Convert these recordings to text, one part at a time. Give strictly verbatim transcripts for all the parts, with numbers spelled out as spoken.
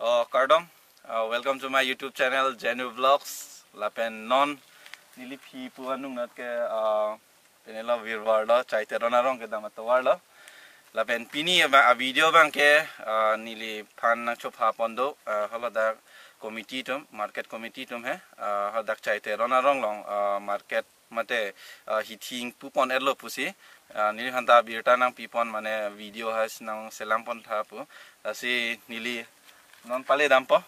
Oh, kardom. Uh, welcome to my YouTube channel, Jenu Vlogs. Lapen non neliphi pu anung nat ke, uh, penelo Virvar lo, Chai Teron arong kedam atovar lo. Lapen pini aba a video abang ke, uh, neliphan nangchopha pon do, uh, haladak committee atum, market committee atum he, uh, haladak Chai Teron arong along, uh, market mate, uh, hithi ingpu pon-etlo pusi, uh, neliphan ta birta nangpi pon mane video has nangselam pon tha pu. Lasi neli non pale dampo.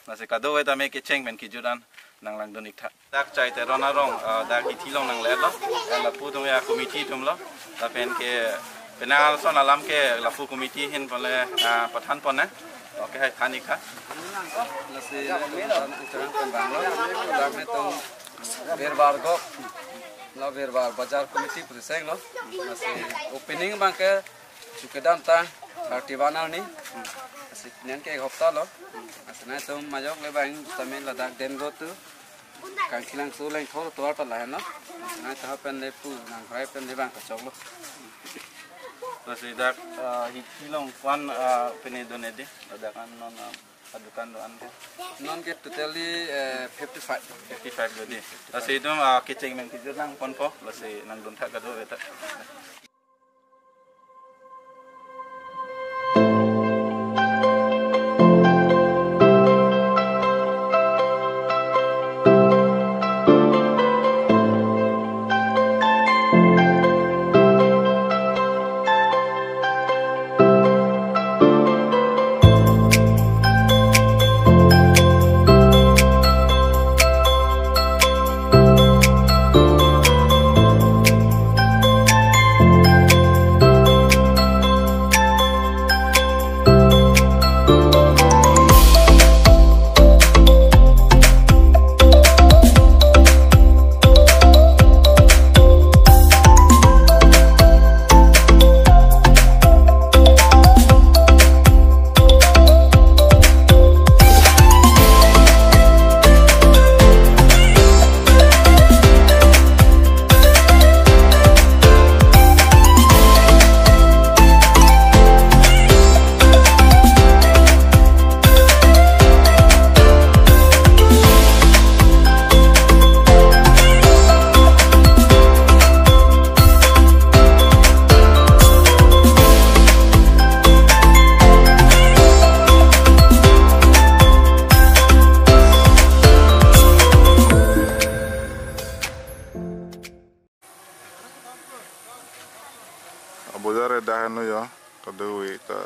Lasi kadokave tame kecheng pen kejut an nanglangdun ik tha. Dak Chai Teron arong, uh, dak hithi along nangle-etlo. Eh, lapu atum ya committee atum lo. Lapen ke penang ason alam ke lapu committee ahin pale, uh, pathan pon eh. Okay, hai than ik tha. Lasi iterang pen bang lo. Dak netum Virvar go. Lo Virvar Bazar Committee pu seng lo. Lasi opening abang ke chu kedamtang thirty-one arni. Lasi nen ke ek hopta lo. Lasi nangtum majok le bang tame ladak den go tu. Kangkhilang su leng thor tuar pala no. Lasi nangtum pen le pu nang rai pen le bang kachok lo. Lasi dak, uh, hithi along kwan, uh, pine done di. Ladak an non, uh, adukan do-an ke. Non ke totally, eh, fifty-five. Fifty-five do di. Lasi itum, ah, kecheng pen kejut nang ponpo, lasi nangdun tha kadokave ta. Abojar dak henlo yo, kadokave ta.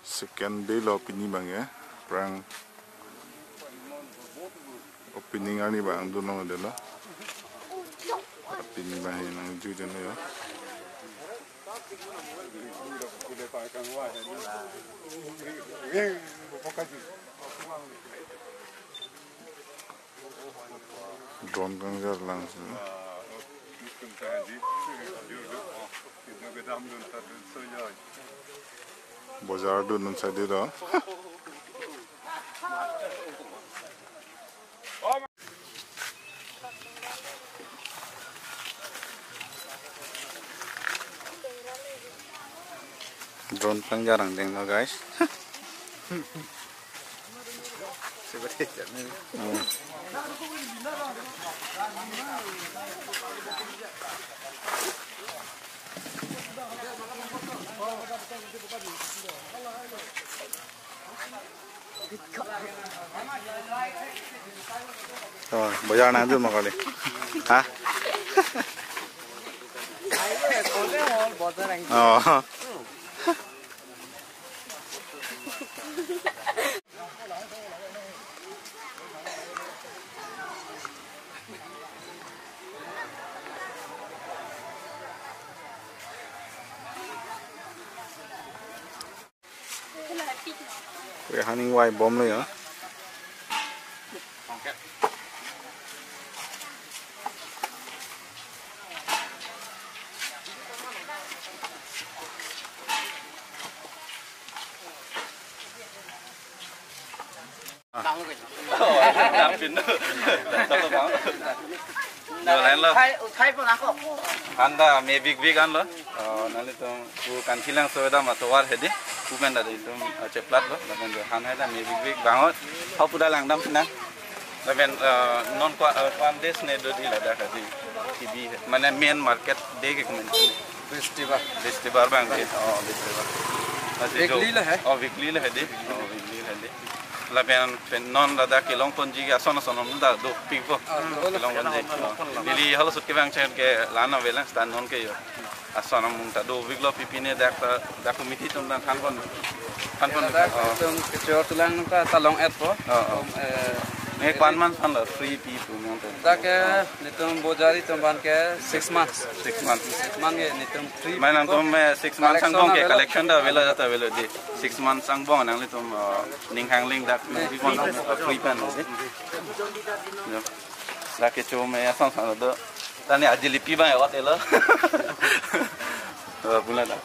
Second day lo pini abang ya, prang opening arni abang dun longledet lo. Pini abang he nangjuidet lo ya. Drone kangjar lang si. Bojar dun non sadi do. Drone pangjarang deng lo, guys. Hmm. Oh, bojar nangdun ma kali. Ha? Oh. Kue hangning vai bomlo ya. Bang ko. Oh, dam pin. Solo bang. Yo, lain lo. Uthai, uthai pon ako. Han ta me big big an lo. Oh, nanglitum pu Kanti Langso dam atovar hedi. Pu pen ta itum, eh, cheplat lo. Lapen jo han hai ta me big big bang hot. Hau pu ta langdam pina. Lapen, eh, non ko, eh, ko-an days ne do di ladak hedi. T V he. Mane main market day ke komantu. Bistibar. Bistibar bang ke. Oh, Bistibar. Masi jo. Weekly lo he? Oh, weekly lo hedi. Oh, weekly lo hedi. Lapen pen non ladak kelong ponji ke ason ason amonit ta dopikpo. Ah, dolo. Kelong ponji. Oh. Neli halaso ahut kevang chen ke la-an avelang seta non ke yo. Ason among ta dopiklo, pipine dak ta, dak committee atum ta than pon. Than pon. Ya, dak, oh, itum kechor tulang ta, ta long-etpo. Oh, oh. Itum, eh, ne ko-an man than lo free pi pu non ta. Dak ke netum bojari atum aphan ke six months. Six months. Six months ke netum free. Mane nangtum, eh, six months angbong ke collection ta avelo ta avelo di. Six months angbong nanglitum, eh, ning hangling dak nangpipon, eh, free pen di. Yo. Dak kecho me ason ason do. Tani ajilipi bang ot elo. Eh, bula dak.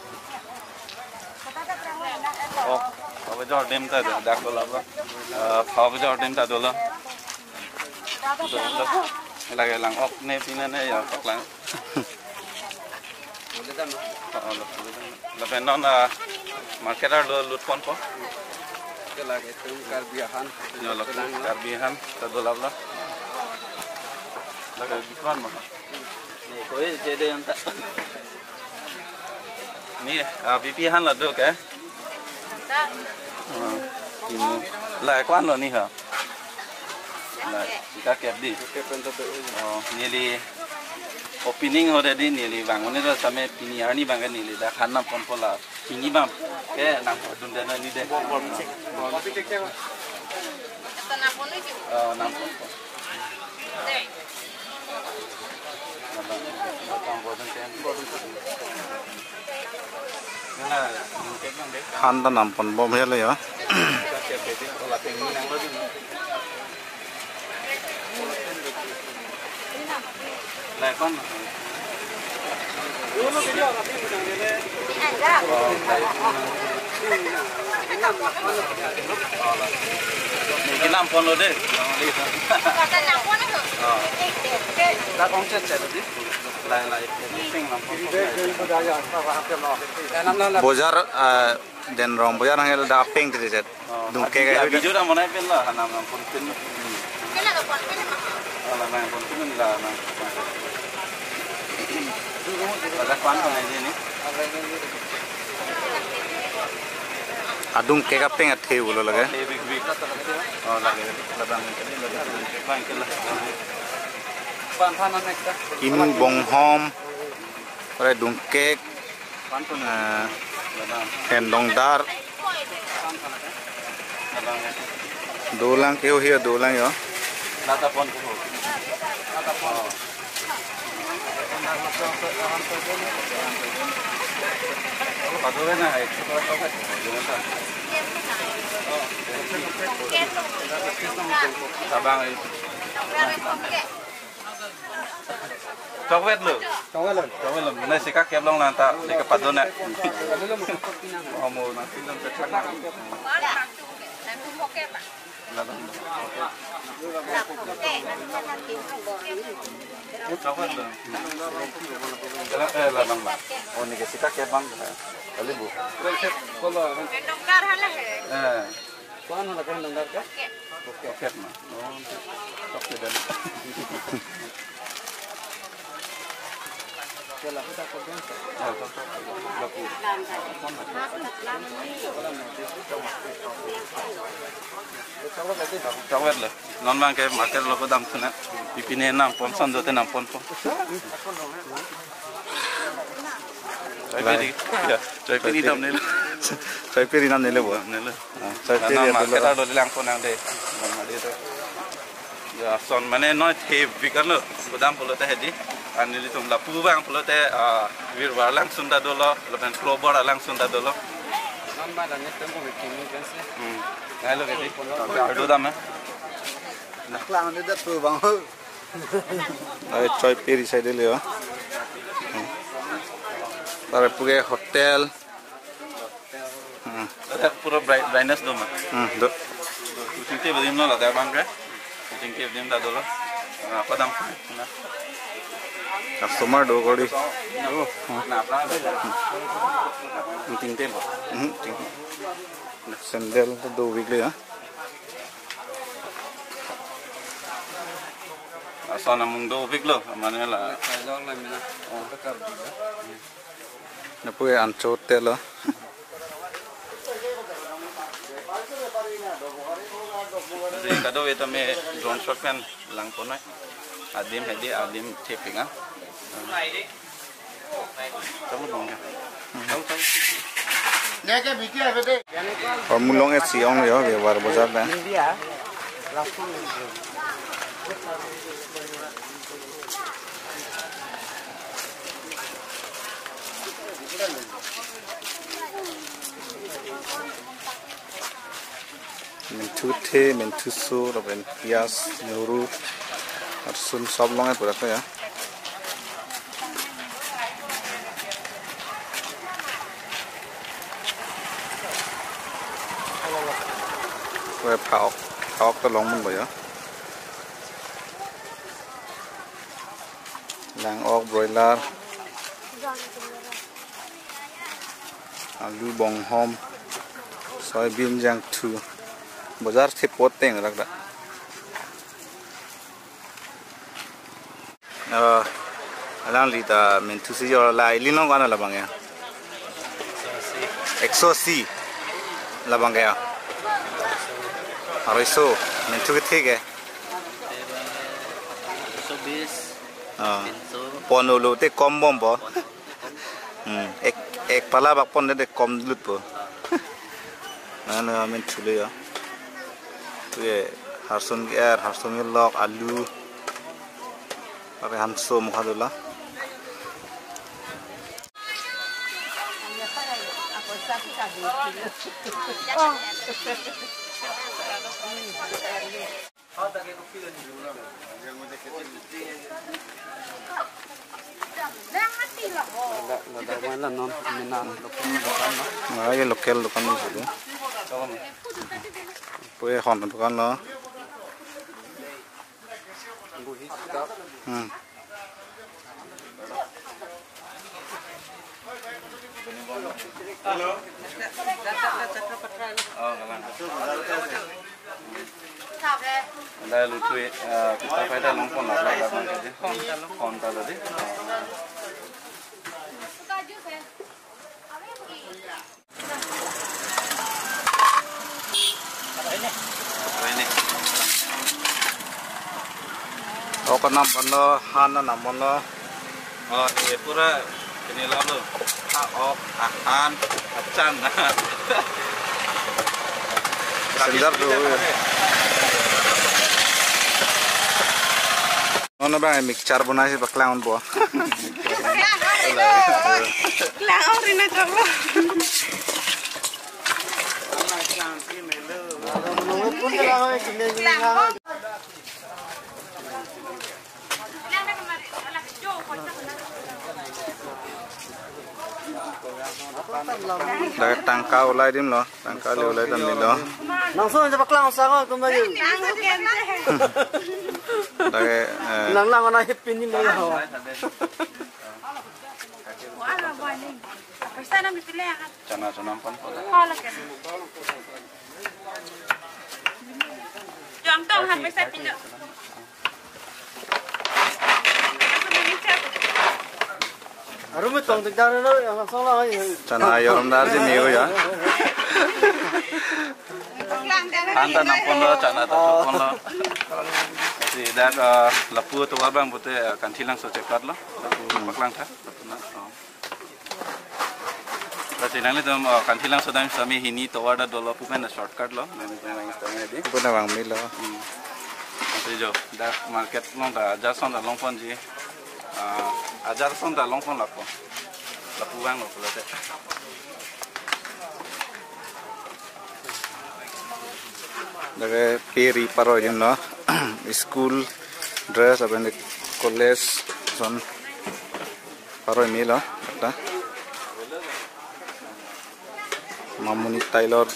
Oh, apa jor dem ta do, dak do laba. Eh, apa jor dem ta dolo. Dolo. Lake lang-ok ne pine ne ya paklang. Oh, oh, lapen non, ah, market arlo lut ponpo. Ke lake itum Karbi ahan. Yo, lake Karbi ahan ta do laba. Lake bikon ma. Ne koi jede yang ta. Ne, ah, pipi ahan la do ke? Ah, ini. La ko-an lo ne ha? La, sika kep di. Oh, neli opening ho di, neli bang ne do same pini arni bang neli dak han nam ponpo la. Pini bang ke nangpadun dana ne di. Oh, nam ponpo. Han ta nam ponbom helo ya. Neli nam ponlo de. Oh. Dak ong chet chet di. Lai, lai, ping lam pon. Bojar, eh, den rong bojar hangke dak ping tiri jet. Oh, dungke ah, video dak monai pen la, hanam nam pon pen. Kela dak pon pen ma. Oh, la nam pon pen la nam. Dak pan ko nai ni. Adungke kaping athe ulo lake. Oh, big, big. Oh, lake. Labang, labang, labang, labang. Kimu bonghom, ore dungkek, eh, hendongdar. Dolang ke ho hi dolang yo. Tabang. Chokwet lo. Chokwet lo. Chokwet lo. Nai sika kep long nang ta, sika padun na. Omo nang sindon pechak na. Chokwet lo. Eh, la bang ba. Oh, ne ke sika kep bang. Kali bu. Eh. Ko-an hala kan langgar ka? Oke, oke, ma. Oh, oke, dan. Ke lapu ta ko dan. Ya, oke, oke. Lapu. Chokwet lo. Non bang ke market lo ko dam suna. Pipine nam pon son dote nam ponpo. Choi piri. Ya, choi piri dam nelo. Choi piri dam nelo bo. Nelo. Ah, choi piri. Nang market lo lang pon nang de. Nang de to. Ya, son mane noi the big an lo. Ko dam pulote hedi. An nelitum lapu bang pulote, ah, virvar alangsun ta dolo, lapen klobor alangsun ta dolo. Non ba dan netum ko kimi kan se. Hmm. Nai lo ke di. Ardo dam eh. Naklang ni da tu bang ho. Ai choi piri sai de le. Tare puke hotel. Hmm. Pura bright, brightness do ma. Hmm, do. Tingte badim lo ladak abang ke. Tingte badim ta dolo. Ah, padam na. Customer do kori. Na pra. Tingte lo. Hmm, ting. Sandal ta dovek le ya. Lason amung dovek lo, mane la. Lapu anchot te lo. Kadokave tame drone shot pen langpon noi. Adim hedi adim theping a. Chalo bang ya. Chalo, chalo. Hormulong esi ong yo, Bebara Bazar ta. Menthu the, menthu so, lapen piyaj, noru, arsun sob long-et pura ko ya. Ko phak-ok, phak-ok ta longdun bo ya. Lang-ok, broiler, alu, bonghom, soybean, jangthu. Bazar thepot teng rak da. Eh, alangli ta menthu si jor la ili nong kana labang ya. Ekso si labang ya. Aroiso menthu kethe ke. Ah. Pon olo te kom bom bo. Hmm. Ek, ek pala bak pon de kom lut po. Ano amen chule ya. Tu ye harsun ke er, harsun ke lok, alu. Are hanso mukha dola. Ladak, ladak mana non, mina local dukan lo. Ah, ye local dukan lo situ. Pu ye hon dukan lo. Hmm. Hello. Oh, kalang. Dak luthui, eh, kita pai dak longpon la, la, la, la, phone ta lo di. Ini. Oh, kenam pon lo, han kenam pon lo. Oh, ini pura ini lalu. Ha, ok, ahan, achan. Sendar do. Nono bang mixture bonai si paklang bo. Klang ori na choklo. Dak tangka ulai adim lo, tangka le ulai adim lo. Langsung aja paklang sang, oh, kembali. Dak, eh, lang lang ana happy ni lo. Chana chana pon. Jom tong ha paisa pilo. Arum tong dik dar lo, yang langsung lo. Chana ayo rum dar si miu ya. Han ta nam pon lo, chana ta nam pon lo. Si dak, eh, lapu tovar abang pute, eh, Kanthilangso cheplat lo. Lapu paklang tha, lapu na. Oh. Lasi nanglitum, oh, Kanthilangso dam sami hini tovar ta dolo pu pen shortcut lo. Nanglitum nang istang di. Pu na vangme lo. Hmm. Lasi jo, dak market along ta, ajar ason ta longponji. Ah, ajar ason ta longpon lapu. Lapu vanglo pulote. Dak ke peri paroi adim lo. School dress lapen college ason paroi me lo, ta. Mamuni Tailor.